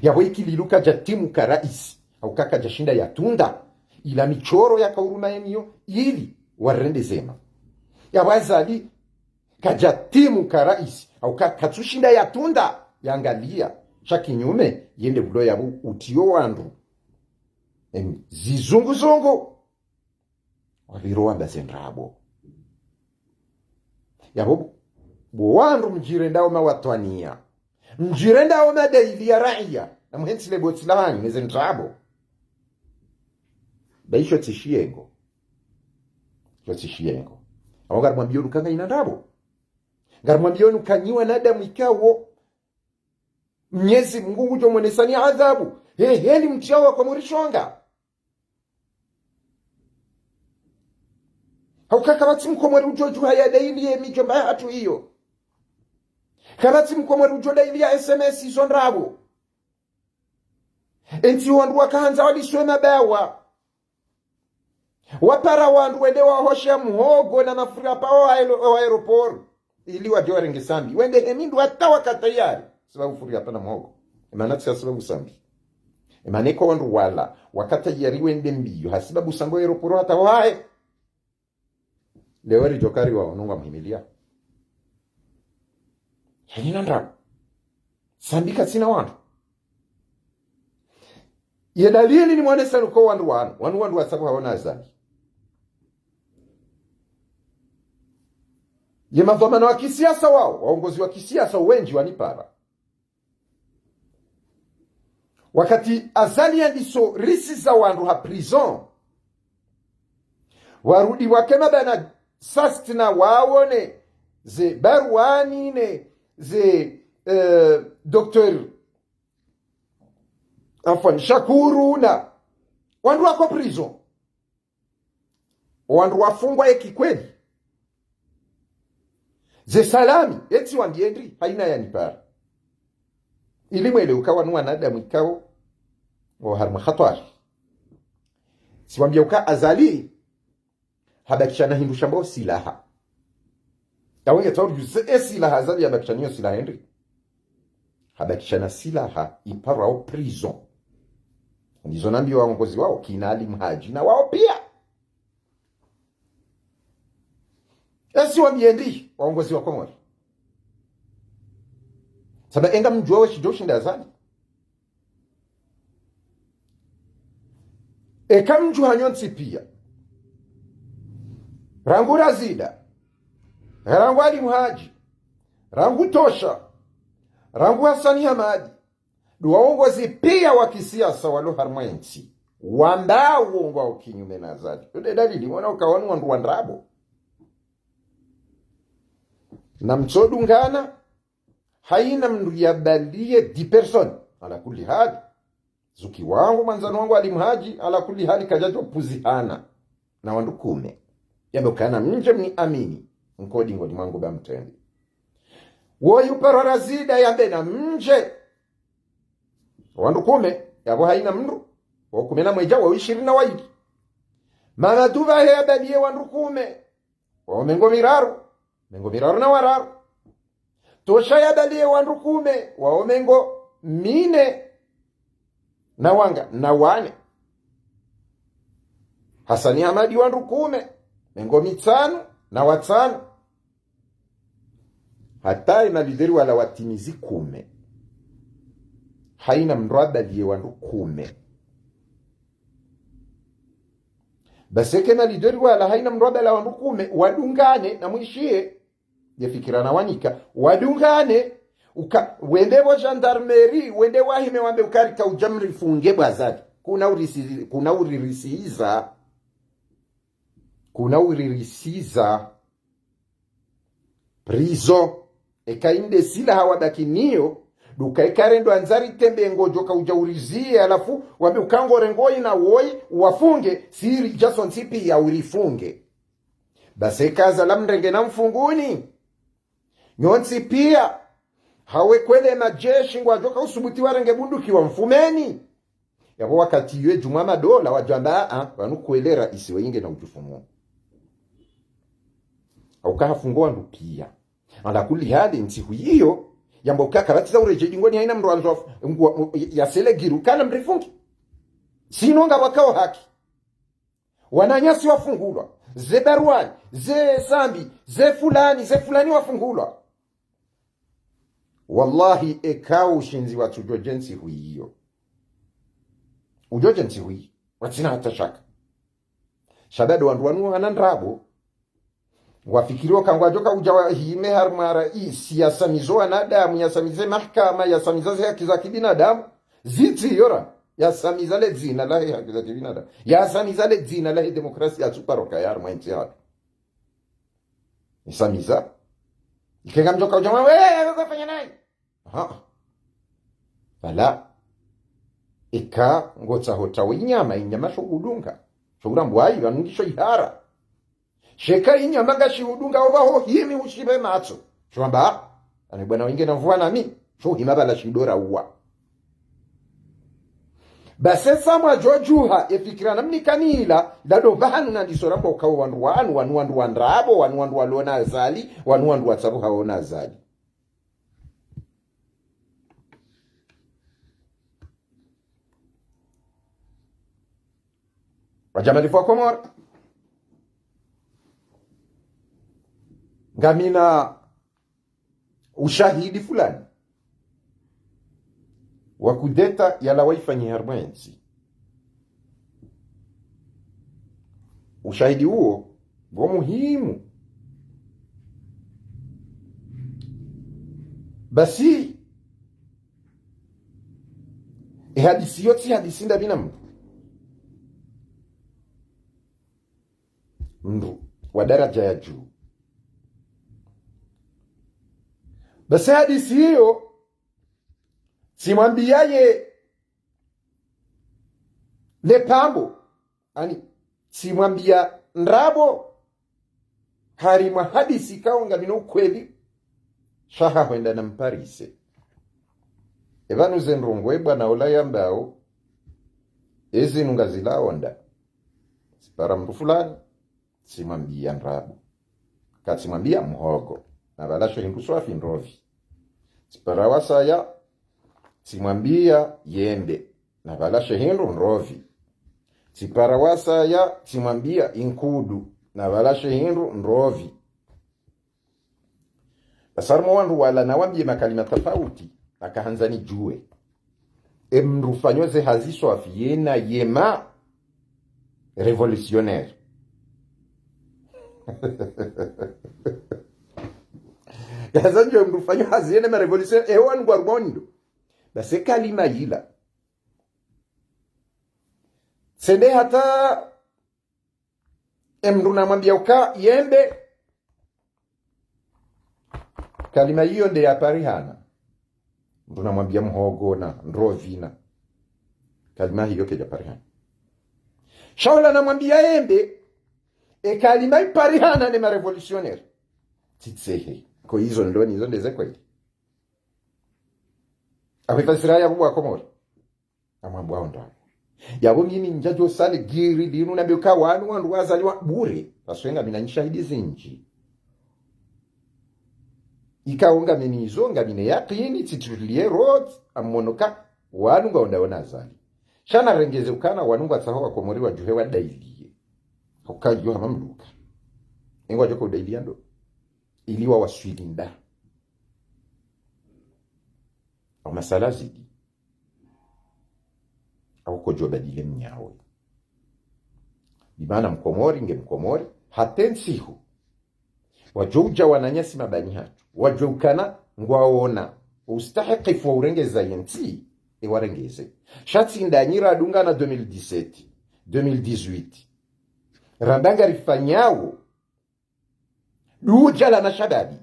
Yapvo ikililu kadjatimiwa uka raisi. Hauka kadjashinda yatunda. Ila michoro yaka uruma yeniyo, ili warende zema. Yapvo Azali kadjatimiwa uka raisi. Hauka katsushinda yatunda, yangaliya. Sha kinyume, yende pvulo yapvo utriyo wandru. Em, zizunguzungu. Wapviro wamba ze ndrabo. Yapvo, bo wandru mdjirendao mawatwaniya. Mdjirendao madaili ya raiya. Na muhentsi le botsi la wanyu, ne ze ndrabo. Ba isho tsi shiyengo. Isho tsi shiyengo. Apvo ngarimwambiyo nuka ngayina ndrabo. Ngarimwambiyo nuka nyi wanadamu ikao Mnyezi Mungu ngudjo mwonesani adhabu. He, heli mtriya Wakomori shonga. Hauka kapvatsi Mkomori udjo djuha yadailiye midjomba yahatru iyo. Kapvatsi Mkomori udjo dailiya S M S izo ndrabo. Entsi wandru wakahandza waliswe mabawa. Wapara wandru wende wahosha muhogo na mafura pvao wa aéro-, wa aéroport. Ili wadje warenge Sambi. Wende he mindru hata waka tayari. Sibabu fura hapvana muhogo. Emana tsi sibabu Sambi. Emana eka wandru wala waka tayari wende mbiyo. Hasibabu Sambi aéroport hata waye. Leo ridjo kari wao nunga muhimiliya. Hayina ndrabo. Sambi katsina wandru. Ye dalili nimwonesani uka wandru wanu, wanu wandru watsaha waona Azali. Ye madhwamana wa kisiasa wao, waongozi wa kisiasa wendji wanipara. Wakati Azali yandiso risiza wandru ha prison, warudi wake mabwana Sastina waone ze Barwani ne ze, eh, docteur Afwan Shakuru na wandru wako prison. Wandru wafungwa eki kweli. Ze Salami, etsi wambiendri, haina yanipara. Ili mwelewe uka wanu wanadamu ikao, o harumwa hatwari. Tsiwambia uka Azali, habakisha na hindru shambwao silaha. Yawenge tsauri juzi e silaha Azali habakisha nayo silaha endri. Habakisha na silaha iparwao prison. Ndizo nambiwa waongozi wao, kina Ali Mhadji na wao pia. Etsi wambiendri, waongozi wa Komori. Saba enga mdjuwa weshidjo shinda Azali. Eka mdjuha nyontsi pia. Rangu Razida. Rangu Ali Mhadji. Rangu Tosha. Rangu Hassani Hamadi. Ndo waongozi pia wa kisiasa walo harumwa entsi. Wamba uongo wa kinyume na Azali. Yonde dalili, mwana uka wanu wandru wa ndrabo. Na mtsodungana, haina mndru yabaliye dix personnes. Ala kulli hali. Zuki wangu, mwandzani wangu Ali Mhadji, ala kulli hali kadjadjo puzihana. Na wandru kume. Yambe ukana mdje mniamini. Nkodi ngoni mwangu ba mtrende. Woyi uparwa Razida yambe na mdje. Wandru kume, yapvo haina mndru. Wo kume na mwedja, wo ishirini na waili. Mamadu Bahe yabaliye wandru kume. Wao mengo miraru. Mengo miraru na wararu. Tosha yabaliye wandru kume, wao mengo mine na wanga, na wane. Hassani Hamadi wandru kume, mengo mitsanu na watsanu. Hata ye malideri wala watimizi kume. Haina mndru abaliye wandru kume. Basi eke malideri wala haina mndru abala wandru kume, wadungane na mwishiye. Ye fikira na wanika, wadungane, uka, wende wo gendarmerie, wende wahime wambe uka rika udja mrifunge bwa Azali. Kuna urisi-, kuna uririsiza. Kuna uririsiza. Prison. Eka inde silaha wabaki nayo, ndo uka eka rendo andza ritembe ngodjo ka udja uriziye, halafu wambe uka ngo rengo ina woyi, wafunge, si ridja sontsi pia urifunge. Basi eka Azali mrenge na mfunguni. Nyontsi pia. Hawe kweli madjeshi ngwadjo ka usubuti warenge bunduki wamfumeni. Yapvo wakati ywe djumwa madola wadjwamba, a, pvanu kweli raisi wayinge na udjufumu. Hauka hafungo wandru pia. Ala kulli hali ntsihu iyo, yamba uka kapvatsi za uredjei dingoni haina mndru andzo afu-, ngwa-, ya selegiru kana mrifungi. Sino ngapvakao haki. Wananyasi wafungulwa, ze Barwani, ze Sambi, ze fulani, ze fulani wafungulwa. Wallahi, eka ushindzi watsudjo dje ntsihu iyo. Udjo dje ntsihu iyo. Watsina hata shaka. Sha bado wandru wanu wana ndrabo. Wafikiri uka ngwadjo ka udja wahime harumwa raisi, yasamizo wanadamu, yasamize mahakama, yasamiza ze haki za kibinadamu. Zitsi yora. Yasamiza le dzina lahe haki za kibinadamu. Yasamiza le dzina lahe demokrasi yatsuparoka ya harumwa entsi yahatru. Isamiza. Ike ngamdjo ka udja mwa, we, we, we, fanya nayi. Aha. Pvala. Eka ngotsaho tawe inyama, inyama sho hudunga. Sho hurambwa ayi, pvanu ngisho ihara. Sha eka inyama ngashi hudunga opvaho himi ushipve matso. Sho hamba, ane bwana wayinge na mvua nami, sho hima pvala shidora uwa. Basi esa mwadjo djuha, ye fikira namnika ni ila, ndado pvahanu nandiso ramba uka wandru wanu, wanu wandru wa ndrabo, wanu wandru walo na Azali, wanu wandru watsabuha wo na Azali. Wadjamalifu wa Komori. Ngamina ushahidi fulani wa kudeta yalawa ifanyiha harumwa entsi. Ushahidi uwo, ngo muhimu. Basi, Hadisi iyo tsi hadisi ndapvi na mndru. Mndru wa daraja ya juu. Basi hadisi iyo, tsimwambia ye le pambo, ani, tsimwambia ndrabo, harimwa hadisi ikao ngamina ukweli, sha hahwenda na mparise. Epvanu ze ndrongoo e bwana ola yambao, ezinu ngazilao nda. Tsipara mndru fulani, tsimwambia ndrabo. Katsimwambia mhogo. Na pvala she hindru swafi ndrovi. Tsipara wasaya, tsimwambia yembe. Na pvala she hindru ndrovi. Tsipara wasaya, tsimwambia inkudu. Na pvala she hindru ndrovi. Basi harumwa wandru wala nawambie makalima tafauti, nakahandza nijue. E mndru ufanyo ze hazi swafi yena yema révolutionnaire. Kahandza nijue mndru ufanyo hazi yena ma révolutionnaire, eho wanu ngwarumwa ndo. Basi e kalima yila. Tsende hata e mndru namwambia uka yembe. Kalima iyo nde yaparihana. Mndru namwambia mhogo na ndrovi na. Kalima iyo keja parihana. Sha ola namwambia yembe. E kalima iparihana ne ma révolutionnaire. Tsitsehe. Ko izo ndoni, izo ndeze kweli. Akwifasira ya bubu wa Komori. Amwambwao ndrabo. Yapvo mimi ndjadjo sali giri linu nambe uka wanu wandru wazaliwa bure. Parce que ngamina nishahidi zinji. Ikao ngamina izo, ngamina yakini, tsitulie road, amono ka wanu ngwandao na azali. Sha narengeze ukana wanu ngwatsaho wa Komori wajuhe wadailie. Uka yo hama mndru ka. Engwadjo ko udailia ndo. Ili wawaswili nda. Au masala zidi. Au kodjo badile mnyawe. Bimaana mkomori nge mkomori, hata ntsihu. Wadjo uja wananyasi mabani hatru. Wadjo ukana ngwaona. Ustahikifu wa urengeza yentsi, e warengeze. Sha tsi ndanyi radungana deux mille dix-sept, deux mille dix-huit. Ramba ngarifanyao, duja la mashababi.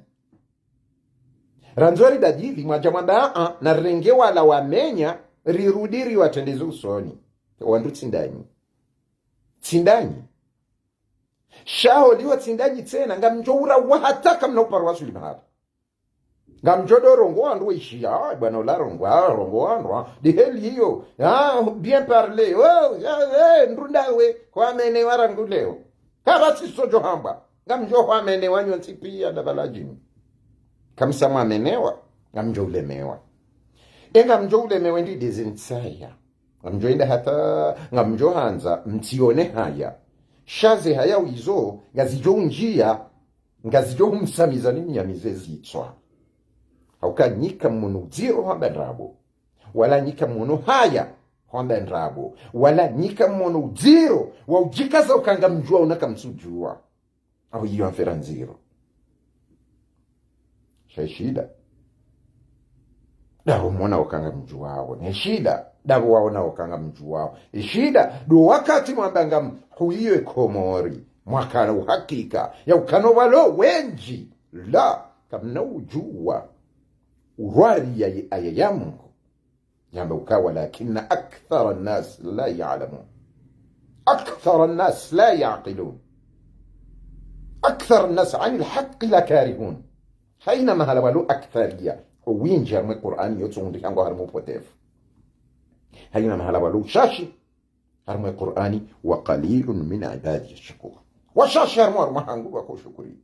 Randzo ribadili, mwaja mwamba, a, a, narenge wala wamenya, rirudi riwatrendeze usoni. Wandru tsi ndanyi. Tsi ndanyi. Sha holiho tsi ndanyi tsena, ngamdjo ura wa hata kamna uparo waswili mahala. Ngamdjo do rongoa wandru waishia, a, bwana ula rongoa, a, rongoa wandru, a, di heli iyo, a, bien parler, o, a, e, ndru ndawe, hwamenewa rangu leo. Kapvatsi sodjo hambwa, ngamdjo hwamenewa nyontsi pia nda pvala djini. Kamsa mwamenewa, ngamdjo ulemewa. E ngamdjo ulemewa ndi deze ntsaya. Ngamdjo enda hata, ngamdjo handza, mtsione haya. Sha ze haya wizo, ngazidjo unjia, ngazidjo humsamiza ni mnyamize zitswa. Hauka nyi kamwono udziro hwamba ndrabo. Wala nyi kamwono haya hwamba ndrabo. Wala nyi kamwono udziro wa ujikaza uka ngamdjuao na kamtsudjua. Au iyo mfera ndziro. Sha ishida. Dapvo mwona uka ngamdjuao. Ne shida. Dapvo waona uka ngamdjuao. Ishida. Ndo wakati mwamba ngamhuiyo e Komori. Mwakana uhakika. Ya ukana walo wendji. La. Kamna ujua. Urwari ya, ya, ya Mungu. Yamba uka ولكن أكثر الناس لا يعلمون. أكثر الناس لا يعقلون. أكثر الناس عن الحق لكارهون. Haina mahala walo akthariya. Owindji harimwa e Kur'ani yotsi undi hangu harimwa upotefu. Haina mahala walo ushashi harimwa e Kur'ani, وقليل من عبادي الشكور. Washashi harimwa harumwa hangu wakoshukuri.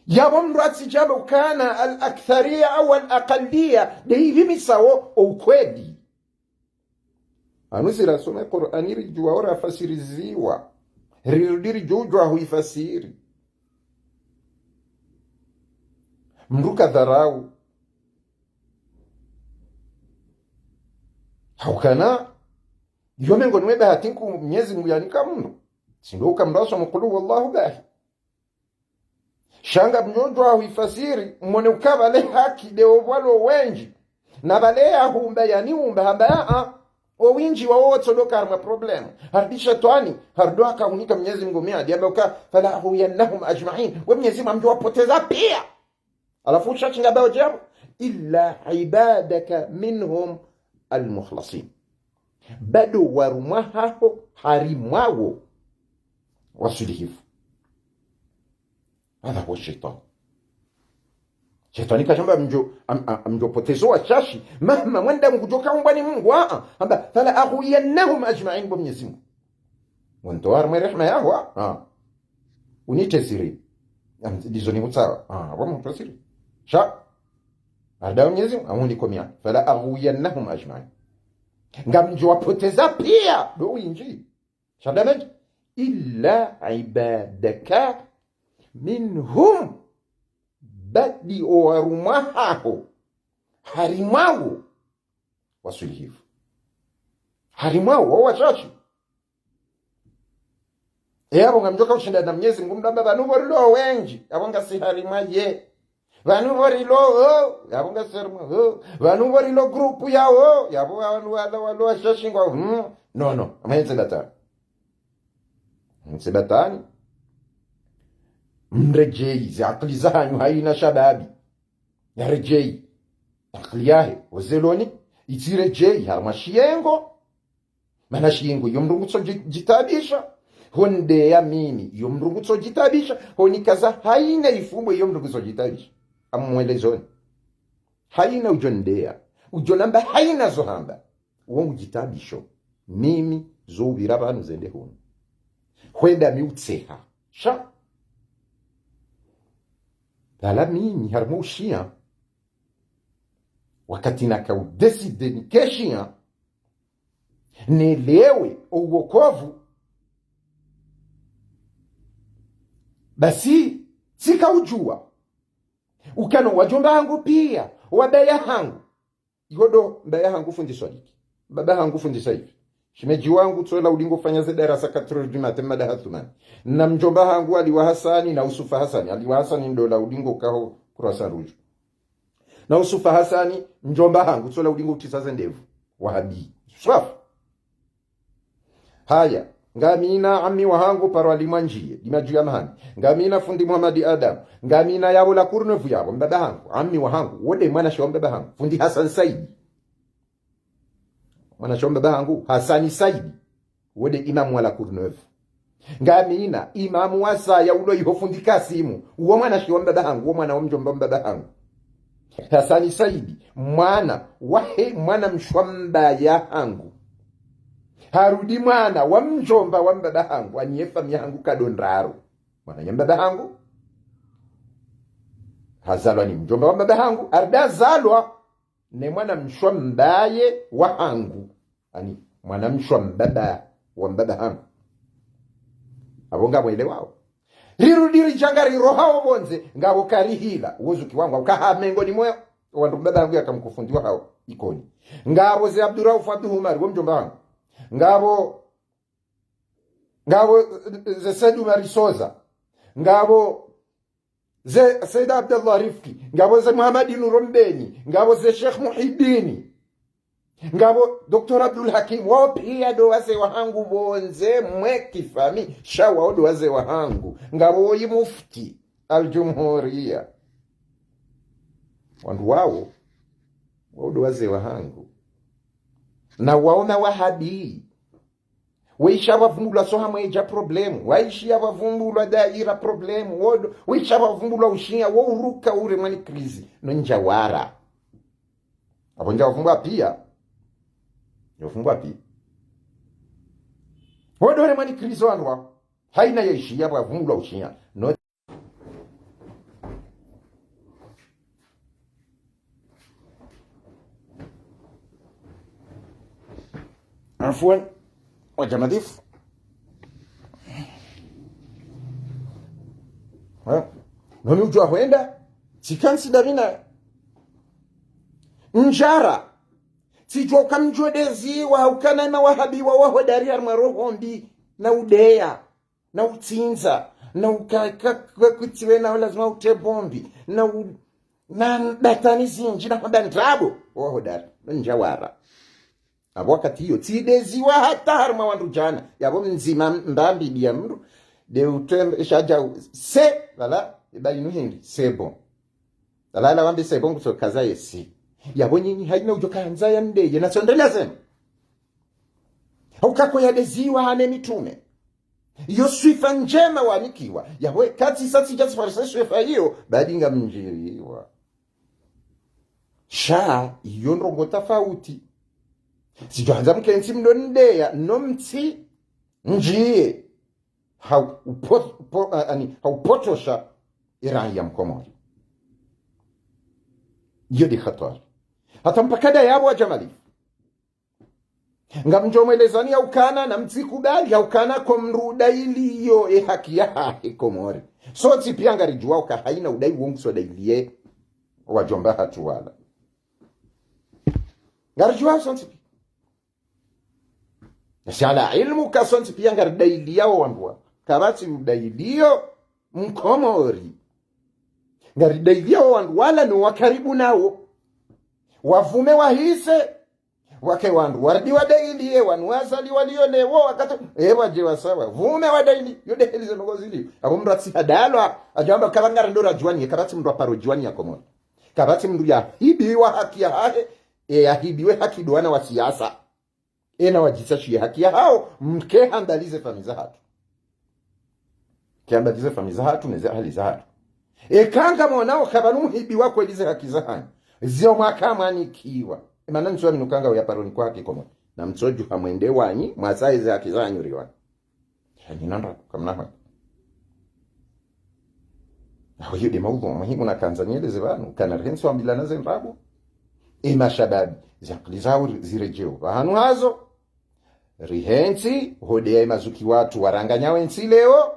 Yapvo mndru atsidjambe ukana al-akthariya au al-aqalliya, de ipvi misao o ukweli. Anu si rasome Kur'ani ridjuao rafasiriziwa. Rirudi ridjudjua huifasiri. Mndru kadharau. Haukana, yo mengoni mwe bahati nkuu Mnyezi Mungu yanika mndru. Tsi ndo uka mndru asome kulu wallahu bahi. Sha ngamdjo udjua huifasiri, mwone uka pvale haki de opvwalo wendji. Na pvale yahumba, yaniumba, hamba, a, a. O windji wawo wotsodoka harumwa problème. Harudi shetwani, harudi akahunika Mnyezi Mngu miadi, hamba uka, فلأغوينهم أجمعين. We Mnyezi Mngu ngamdjo wapoteza pia. Halafu usha shinga bao djabo. إلا عبادك منهم المخلصين. Badi owarumwa haho harimwawo waswilihivu. هذا هو الشيطان. Shetwani kashamba mdjo, am-, am-, mdjo poteza washashi. Mahma mwanadamu kudjoka umbwa ni Mngu, a, a. Hamba, فلأغوينهم أجمعين, bo Mnyezi Mngu. Wonto harumwa rehema yaho, a, a. Unitesiri. Am-, ndizo ni mutsawa. A, bo mutesiri. Sha. Harudi Mnyezi Mngu, amuhuniko miadi. فلأغوينهم أجمعين. Ngamdjo wapoteza pia, ndo windji. Sha ndamenji, إلا عبادك منهم. Badi owarumwa haho harimwawo waswilihivu. Harimwawo, wawo washashi. E, apvo ngamdjoka ushinda na Mnyezi Mngu mdamba pvanu pvo rilo wendji, apvo ngasi harimwa ye. Pvanu pvo rilo, o, yapvo ngasi harimwa, o. Pvanu pvo rilo groupe yawo, yapvo wanu wala walo washashi ngwa, hmm. No, no, amayenze batani. Mtse batani. Mredjeyi, ze akili zahanyu hayina shababi. Yaredjeyi. Akili yahe, ozeloni, itsiredjeyi, harumwa shiyengo. Mana shiyengo, iyo mndru ngutso dji-, djitaabisha. Ho ndeya mimi, iyo mndru ngutso djitaabisha. Ho nikaza hayina ifumbo, iyo mndru ngutso djitaabisha. Amwelezoni. Hayina udjo ndeya. Udjo namba hayina zo hamba. Wo ngudjitaabisho. Mimi zo upvira pvanu zende hunu. Hwenda mi utseha. Sha. Pvala mimi harimwa ushiya. Wakati naka udécidé nike shiya, nelewe o uwokovu, basi tsika udjuwa ukana wadjomba hangu pia, wabaya hangu. Iho ndo mbaya hangu fundi Swadiki. Baba hangu fundi Saifi. Shemedji wangu tsola udingo fanya ze darasa quatre heures du matin madaha thumani. Na mdjomba hangu Ali wa Hasani na Usufa Hasani. Ali wa Hasani ndo la udingo kaho kurasa ruju. Na Usufa Hasani, mdjomba hangu, tsola udingo utisa ze ndevu. Wahabi. Swafu. Haya, ngamina ammi wahangu paro Ali Mwandjiye, Dimaju ya Mahani. Ngamina fundi Muhamadi Adamu. Ngamina yapvo la Courneuve yapvo, mbaba hangu, ammi wahangu, wo nde mwanashe wa mbaba hangu. Fundi Hasani Saidi. Mwanashe wa mbaba hangu, Hasani Saidi. Wo nde imamu wa la Courneuve. Ngamina, imamu wa saya ulo iho fundi Kasimu. Uwo mwanashe wa mbaba hangu, uwo mwana wa mdjomba wa mbaba hangu. Hasani Saidi, mwana wahe mwanamshe wa mbaya hangu. Harudi mwana wa mdjomba wa mbaba hangu, aniye famiyi yahangu kado ndraru. Mwananya mbaba hangu. Hazalwa ni mdjomba wa mbaba hangu, harudi hazalwa ne mwanamshe wa mbaye wahangu. Ani, mwanamshe wa mbaba, wa mbaba hangu. Apvo ngamwelewao. Rirudi ridja ngarirohao pvondze, ngapvo karihila, wozuki wangu, ukaha mengo ni mwe, wandru mbaba hangu yaka mkufundi wahao, Ikoni. Ngapvo ze Abduraufu Abdu Humari, wo mdjomba hangu. Ngapvo, ngapvo, eh, ze Said Umari Soza. Ngapvo, ze Said Abdallah Rifki, ngapvo ze Muhamadi Nuru Mbeni, ngapvo ze Sheikh Muhidini, ngapvo Docteur Abdul Hakim, wao pia ndo wazee wahangu pvondze mwe kifamiyi, sha wao ndo wazee wahangu, ngapvo woyi mufti al-Jumhuriya. Wandru wao, wao ndo wazee wahangu. Na wao mawahabi. Waisha pvavumbulwa Sohamwe idja problème. Waisha pvavumbulwa Daira problème. Wodo, waisha pvavumbulwa ushiya, wo uruka ure mwani krizi. No ndjawara. Apvo ndjawavumbwa pia. Ndjawavumbwa pia. Wodo ure mwani krizi wandru wa. Haina yaishiya pvavumbulwa ushiya. No Afwan, wadja madhifu. Ha? Nomi udjuwa hwenda, tsikantsi damina. Ndjara, tsidjoka mdjodezi wa haukana ima wahabi wa wahodari harimwa roho mbi na udeya. Na utsindza, na uka-, ka-, ka-, kutsiwe na lazima utre bombi, na u-, Na ndatani zindji na kwamba ndrabo. Oho dari. Ndjawara. Apvo wakati iyo, tsideziwa hata harumwa wandru djana. Yapvo mdzima mbambi dia mndru. De utrem, shadja, se, pvala, iba inu hindri, c'est bon. Pvala, la wambi c'est bon, kutso kaza ye si. Yapvo nyinyi, hayina udjo kandza ya ndeye, na sondela zenu. Hauka ko yadeziwa hane mitrume. Iyo swifa ndjema wanikiwa. Yapvo, katsi sa tsidja sifarisa swifa iyo, badi ngamdjiriwa. Sha, iyo ndrongo tafauti. Sidjo handza mkentsi mdo ndeya, no mtsi, ndjiye. Hau upo-, po-, a-, ani, hau potosha irai ya mkomori. Iyo de hatwari. Hata mpaka da yapvo wa djamali. Ngamdjo mwelezani ya ukana na mtsikubali ya ukana ko mndru udailiyo e haki yahahe Komori. Sontsi pia ngaridjuwa uka hayina udai wo nguso dailiye wadjomba hatru wala. Ngaridjuwa sontsi pia. Nasi ala ilmu ka sontsi pia ngaridailiya wo wandru wa. Kapvatsi udailiyo mkomori. Ngaridailiya wo wandru wala no wakaribu nawo. Wavume wahise, wake wandru. Waridi wadailiye, wanu wazali waliyo lewo, wakati, e wadje wasawa. Vume wadaili, yo de heli ze ndrongo zili. Apvo mndru atsihadalwa, adjamba kapva ngarendo radjuwani, kapvatsi mndru aparo djuwani ya Komori. Kapvatsi mndru yahibiwa haki yahahe, e yahibiwe haki do wana wa siasa. Ena wadjisa shiye haki yahawo, mke handalize famiyi zahatru. Ke handalize famiyi zahatru, neze ahali zahatru. Eka ngamwonao kapvanu muhibiwa kweli ze haki zahanyu. Zio mwaka mwanikiwa. Emana ntsu wa minu kanga uya paroni kwa haki Komori. Na mtsodjuha mwende wanyi, mwatsahe ze haki zahanyu riwani. Hanyi na ndrabo, kamna haki. Aho iyo de maudhu muhimu nakandza nieleze pvanu, kana rihentsi wambilana ze ndrabo. E mashababi, ze akili zawo ri-, ziredjeo pvahanu hazo. Rihentsi, ho de ya e mazuki watru waranganya wentsi leo.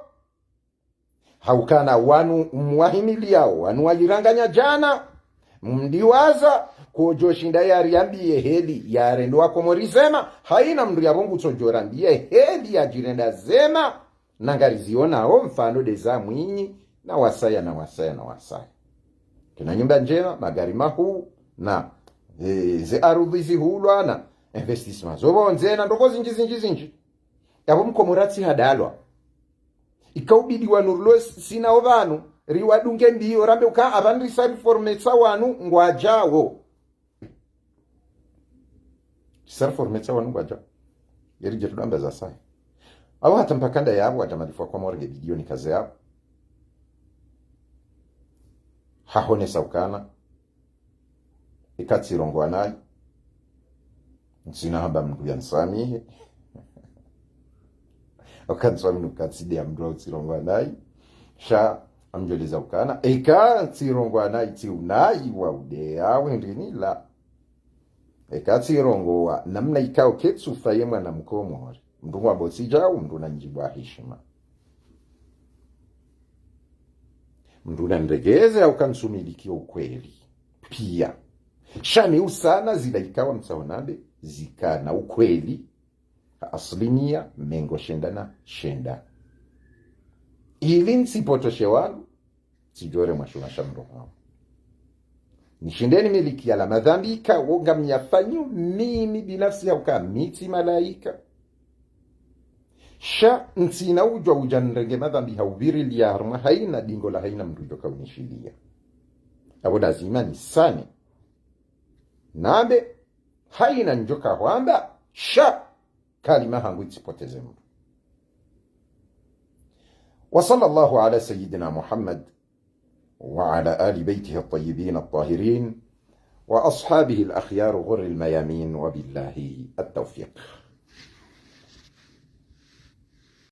Haukana wanu mwahimiliyawo, wanu wayiranganya djana. Mdiwaza, kodjo shinda yariambiye heli, yarendo wa Komori zema, hayina mndru yapvo ngutsodjo rambiye heli yadjirenda zema, na ngarizionao mfano de za Mwinyi, na wasaya, na wasaya, na wasaya. Kena nyumba ndjema, magari mahuu, na, e, ze arudhi zihulwa, na investissement zo pvondze, na ndrongo zindji, zindji, zindji. Yapvo mkomori atsihadalwa. Ika ubidi wanu rilo sina opvanu, riwadunge mbiyo, rambe uka apvanu risa riformetsa wanu ngwadjawo. Risa riformetsa wanu ngwadjawo. Yeri djetu damba za saya. Apvo hata mpaka nda yapvo, hata malifu wa Komori nge bidiyo nikaze yapvo. Hahonesa ukana. Eka tsirongowa nayi. Ntsina hamba mndru yanisamihi. Eka ntsuamini uka tsi de ya mndru au tsirongowa nayi. Sha, ngamdjoleza ukana. Eka tsirongowa nayi, tsi unayi wa udeya, wendeni la. Eka tsirongowa, namna ikao ketsufa ye mwana mkomori. Mndru ngwambo tsi djau, mndru nanidjibu ha hishima. Mndru naniregeze hauka ntsumilikiyo ukweli. Pia. Sha mi usana zila ikawa mtsaho nambe, zikana ukweli. Ha asilimia mengo shenda na shenda. Ili ntsipotoshe wandru, tsidjore mwashuma sha mndru hao. Nishinde nimilikiya la madhambi ikao ngamyafanyo mimi binafsi hauka mi tsi malaika. Sha ntsina udjuwa udja nirenge madhambi ha uvirilia harumwa hayina dingo la hayina mndru udjo kaunishiliya. Apvo lazima nisane. Nambe, hayina ndjo kahwamba, sha kalima hangu itsipoteze mndru. وصلى الله على سيدنا محمد وعلى آل بيته الطيبين الطاهرين وأصحابه الأخيار الغر الميامين، وبالله التوفيق.